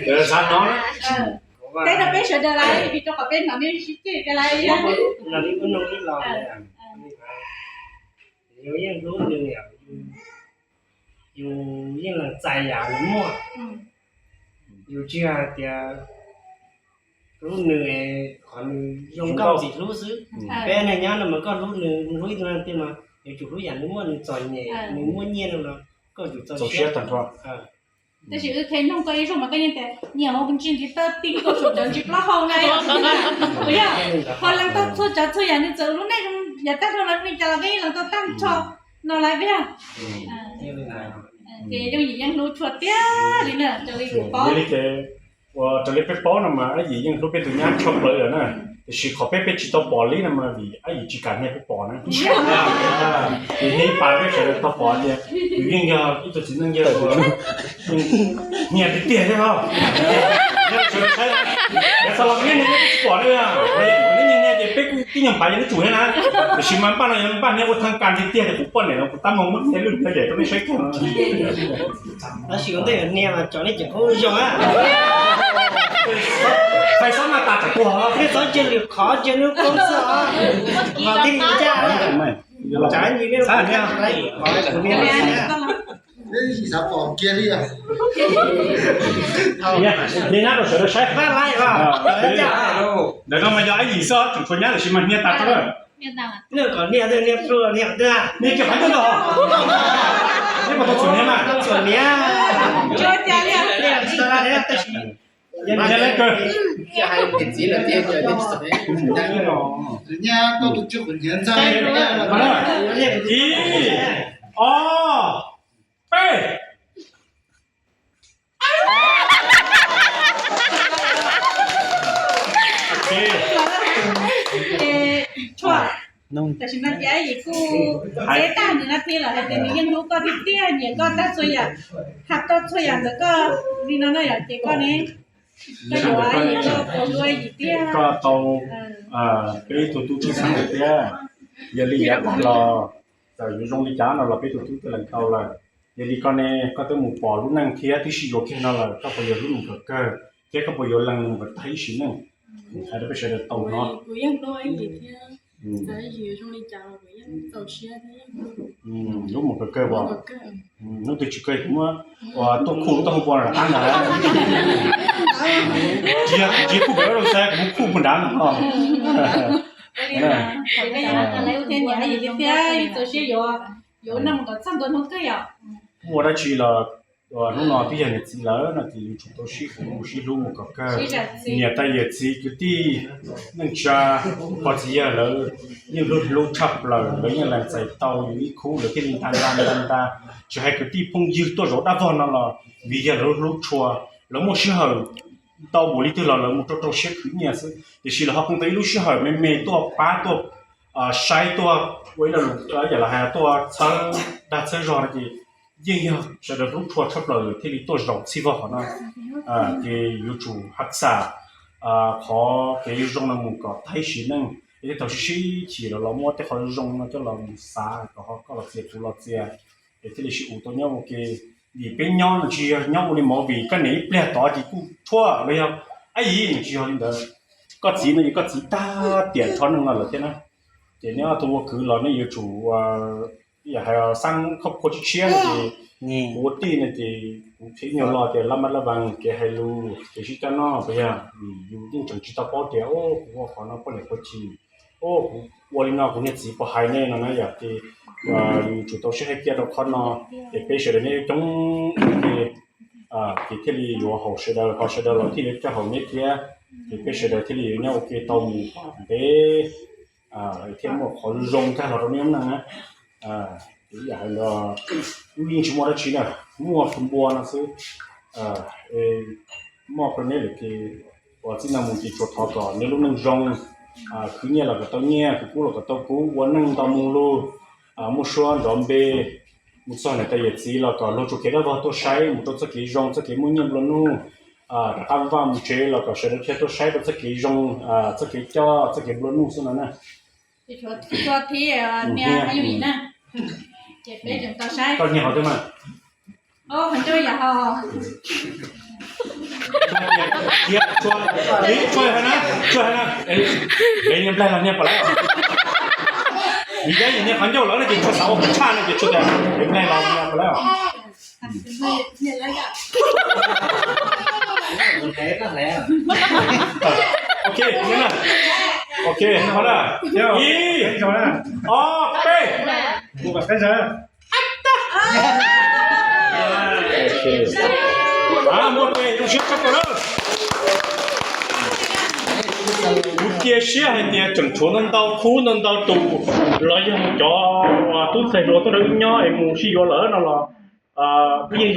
Xav hnov na. Teb rau peb sawv daws lawm, vim rau qhov peb hnov nej sib ceg tiag lawm. Yus yeej hlub nws, yus yeej lees txais yam nws muaj. Yus tsis hais tias hlub nws, qhov nws zoo nkauj tsis hlub xwb. Peb neeg nyob no mas koj hlub nws, hlub ib tug neeg tiag mas yuav tsum hlub yam nws muaj, nws txom nyem, nws muaj nyiaj no los koj yuav tsum txaus siab tag nrho. Tab sis wb qhia nug koj ib zaug mas koj yeej tias nyiam hauv ntsis ntiv taw ti koj saum cov ntsis plaub hau na. Puas yog? Ho lees tau txhua tsav txhua yam nws txawm lub neej zoo yav tag nrho los li cas los koj yeej lees tau tag nrho no lawm puas yog? Ces yooj yim yeej hlub tshua tiag li na, raws li kuv paub. Ua raws li peb paub no mas Ab Yim yeej hlub peb tus nyab tshaj plaws lawm na, tiam sis qhov peb, peb tsis tau pom li no mas vim Ab Yim tsis kam hnia peb pom na. Vim hnia ib pas peb sawv daws tau pom tias yus yeej yog ib tug txiv neej yawg uas hnia tiag tiag thiab os. Yav tag los neb hnia peb tsis pom li, neb hnia ces peb kuj tib nyuag pas yog neb tsum thiab na. Tiam sis mas npaj no yog npaj hnia ua thaj kas tiag tiag tias kuv poj niam no kuv tab meeg muab hnia lub hnia yam rau nej saib kiag. Tab sis ua ntej hnia mas cov nej ceem koob zoo a. Fais xob mas tas tsam tuag, nej txhob cia lwm qhov cia hnub koob xwb os. Ho tib li caj, tsav nyi nej lub qhov hnia. Xav pom kiag li. Hnia nyab rau sawv daws saib. Ntawm no mas yog Ab Yim xwb, tseem tshuav nyab lawm sis mas hnia tas rau lawm. Nej kom hnia, hnia plhu hnia twg? Hnia kiag qhov ncauj ntag. Nej puas tau txhuam hnia mas? Txhuam hnia. Hnia lawv kawg. Ib, ob, peb. Tam sim no ces Ab Yim kuj teb tag nws na thiab lawm hais tias nws yeej hlub koj tiag tiag, nyiam koj tag txhua yam, hais tau txhua yam ntawm koj li no na yom, ces koj ne, koj yuav Ab Yim, koj puas hlub Ab Yim tiag? Koj tau peb ib tug tub tshwj xeeb lawm thiab, yog li yav tag los txawm yuav zoo li cas no los peb tus tub twb lees tau lawm. Yog li koj ne, koj twb mus pom lub neej thiab twb sib yuav kiag no lawm, koj puas yuav hlub nws kom kawg thiab koj puas yuav lees nws kom tag ib sim neej? Hais rau peb sawv daws tau hnov. Hlub mus kom kawg as. Hnub twg tsis kawg kuv muab ua tuaj khuj lub taub hau npua nram qab ntag. Tsis yog kuv tsis khuj pem lub rau xav kuv muab khuj puag nrad no. Thiab thiab txaus siab yuav, yuav noj mus kom txog ntua hnub twg yom. Muaj dab tsi los hnub no twb yog niam txiv lawm no ces yuav tsum tau sib hlub, sib hlub mus kom kawg. Niam tais yawm txiv kwv tij neej tsa, pog txiv yawg lawv yeej hlub hlub tshaj plaws, lawv yeej lees txais tau yus ib khub, lawv thiaj li nta nta nta nta. Tsis hais kwv tij phooj ywg tuaj zaum dab vog no los vim yog lawv hlub tshua, lawv muaj sij hawm ntau npaum li twg los lawv mus rau rau siab khwv nyiaj xwb, tiam sis lawv ho pheej tau ib lub sij hawm me me tuaj pab tuaj saib tuaj ua ib lo lus yam los hais tuaj txhawb dag txhawb zog no ces yeej yog sawv daws hlub tshua tshaj plaws thiaj li tuaj zaum txhij vog qhov no. Ces yuav tsum hav xam qhov kev zoo no mus kom tag ib sim neej, es thiaj tau sib sib chim los los muab tej qhov zoo no coj los mus xav kom ho koj los txias kuv los txias, es thiaj li sib ua tau nyob ua ke. Vim peb nyob no tsis yog nyob ua li movie koj niam ib pliag tod ces kuj tshuaj los yog ab yim, tsis yog li ntawd. Koj txiv no ces koj txiv tag tiam rho neeg no lawm thiab na. Ces neb ob tug ua kwv los nej yuav tsum yam hais xaab khab khua tshiab tshiab no ces kuv ua tij no ces kuv qhia nyuag lo tias lab mab lab vaas kev hais lus kev sib coj noj puas yog, vim yus yeej tseem tsis tau paub tias kuv ua qhov no poj niam puas chim, kuv ua li no kuv niag txiv puas hais ne no na yom. Ces yus tsum tau sib hais kiag rau qhov no, ces peb sawv daws nyob coob ua ke, ces thiaj li yuav haum sawv daws, ho sawv daws los thiaj yuav coj haum neb thiab, ces peb sawv daws thiaj li yuav nyob ua ke tau mus ntev, thiaj muaj qhov zoo tag los rau neb neej na. Ces ib yam hais los wb yeej tsis muaj dab tsi na, muaj tus npua no xwb. Muaj rau neb lawm ces uas txij no mus ces tsuas thov kom neb lub neej zoo, khwv nyiaj los kom tau nyiaj, khwv kub los kom tau kub, ua neej nto moo lug, muaj suab nrov npe, mus txog niam tais yawm txiv los kom luag tsuas kev dab vog tuaj saib mus rau txoj kev zoo txoj kev muaj nyiaj nplua nuj, rov qab vaj mus tsev los kom sawv daws thiaj tuaj saib rau txoj kev zoo, txoj kev coj txoj kev nplua nuj xwb no na. Ces tshuav thib niag Yooj Yim na, ces peb tseem tau saib. Koj niag hov twg mas? Hov ncauj yam hov. Tsuas, tsuas hais na, tsuas hais na, es niag nplaig los niag puas lawv? Vim yog niag qhov ncauj lawv no ces tsuas xav ua qhov tshaj no ces tsuas tias niag nplaig los niag puas lawv? Ok, ok, ib, ob, peb. Muaj tes zoo siab tshaj plaws lawm. Kuv cia siab hais tias tseem tshuav ntau ntau khub ntau ntau tus los yog cov uas tub ntxhais hluas tuaj nrog wb nyob es mus sib yuav lawm no los wb yeej zoo